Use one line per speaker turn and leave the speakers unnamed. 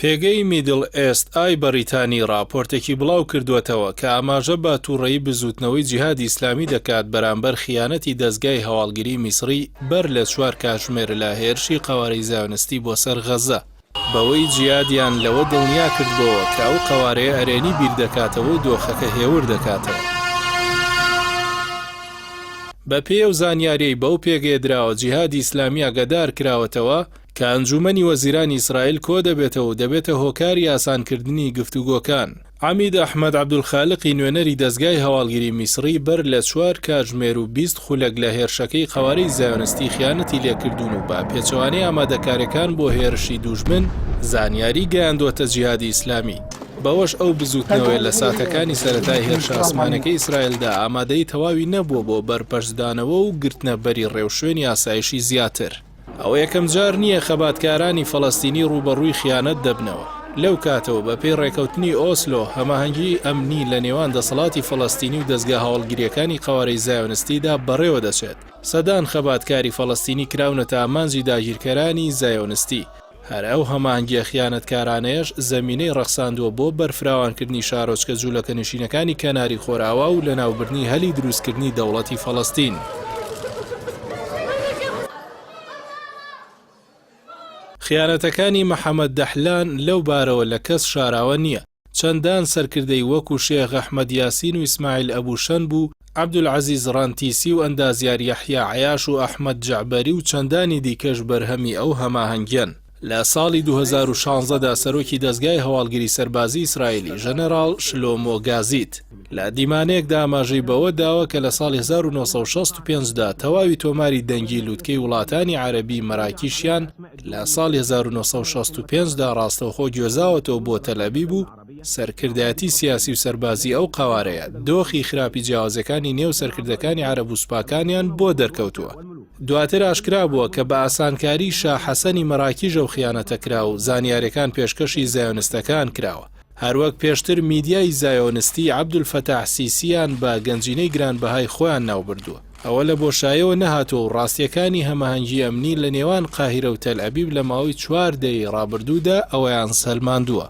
پێگەی میدڵ ئێست ئای بەڕیتانی ڕاپۆرتێکی بڵاو کردووەتەوە کە ئاماژە بە تووڕەیی بزووتنەوەی جیهادی ئیسلامی دەکات بەرامبەر خیانەتی دەزگای هەواڵگری میسڕی بەر لە چوار کاتژمێر لە هێرشی قەوارەی زایۆنستی بۆ سەر غەززە، بەوەی جیهادیان لەوە دڵنیا کردبۆوە کە ئەو قەوارەیە ئەرێنی بیر دەکاتەوە و دۆخەکە هێور دەکاتەوە. بەپێی ئەو زانیاریەی بەو پێگەیە دراوە جیهادی ئیسلامی ئاگادار کراوەتەوە کە ئەنجوومەنی وەزیرانی ئیسرائیل کۆدەبێتەوە و دەبێتە هۆکاری ئاسانکردنی گفتوگۆکان. عەمید ئەحمەد عەبدولخالقی نوێنەری دەزگای هەواڵگری میسڕی بەر لە چوار کاتژمێر و 20 خولەک لە هێرشەکەی قەوارەی زایۆنستی خیانەتی لێکردوون و بە پێچەوانەی ئامادەکاریەکان بۆ هێرشی دووژمن زانیاری گەیاندووەتە جیهادی ئیسلامی. بەوەش ئەو بزووتنەوەیە لە ساتەکانی سەرەتای هێرشە ئاسمانیەکەی ئیسرائیلدا ئامادەیی تەواوی نەبووە بۆ بەرپەرچدانەوە و گرتنەبەری ڕێوشوێنی ئاسایشی زیاتر. ئەوە یەکەمجار نییە خەباتکارانی فەڵەستینی ڕووبەڕووی خیانەت دەبنەوە. لەو کاتەوە بەپێی ڕێکەوتنی ئۆسلۆ، هەماهەنگیی ئەمنی لە نێوان دەسەڵاتی فەڵەستینی و دەزگا هەواڵگرییەکانی قەوارەی زایۆنستیدا بەڕێوە دەچێت. سەدان خەباتکاری فەڵەستینی کراونەتە ئامانجی داگیرکەرانی زایۆنستی. هەر ئەو هەماهەنگییە خیانەتکارانەیەش زەمینەی ڕەخساندووە بۆ بەرفراوانکردنی شارۆچکە جوولەکەنشینەکانی کەناری خۆرئاوا و لەناوبردنی هەلی دروستکردنی دەوڵەتی فەڵەستین. خیانەتەکانی محەمەد دەحلان لەو بارەوە لە کەس شاراوە نییە. چەندان سەرکردەی وەکو شێخ ئەحمەد یاسین و ئیسماعیل ئەبو شەنب و عەبدولعەزیز ڕەنتیسی و ئەندازیار یەحیا عەیاش و ئەحمەد جەعبەری و چەندانی دیکەش بەرهەمی ئەو هەماهەنگیەن. لە ساڵی 2016 دا سەرۆکی دەزگای هەواڵگری سەربازی ئیسرائیلی ژەنەراڵ شلۆمۆ گازیت لە دیمانەیەکدا ئاماژەی بەوە داوە کە لە ساڵی 1965 دا تەواوی تۆماری دەنگی لوتکەی وڵاتانی عەرەبی مەراکیشیان لە ساڵی 1965 دا ڕاستەوخۆ گوێزاوەتەوە بۆ تەلئەبیب و سەرکردایەتی سیاسی و سەربازی ئەو قەوارەیە دۆخی خراپی جیاوازیەکانی نێو سەرکردەکانی عەرەب و سوپاکانیان بۆ دەرکەوتووە. دواتر ئاشکرا بووە کە بە ئاسانکاری شا حەسەنی مەراکیش ئەو خیانەتە کرا و زانیاریەکان پێشکەشی زایۆنستەکان کراوە. هەروەک پێشتر میدیای زایۆنستی عەبدولفەتاح سیسیان بە گەنجینەی گرانبەهای خۆیان ناوبردووە. ئەوە لە بۆشایەوە نەهاتووە و ڕاستییەکانی هەماهەنگی ئەمنی لە نێوان قاهیرە و تەلئەبیب لە ماوەی چوار دەیەی ڕابردوودا ئەوەیان سەلماندووە.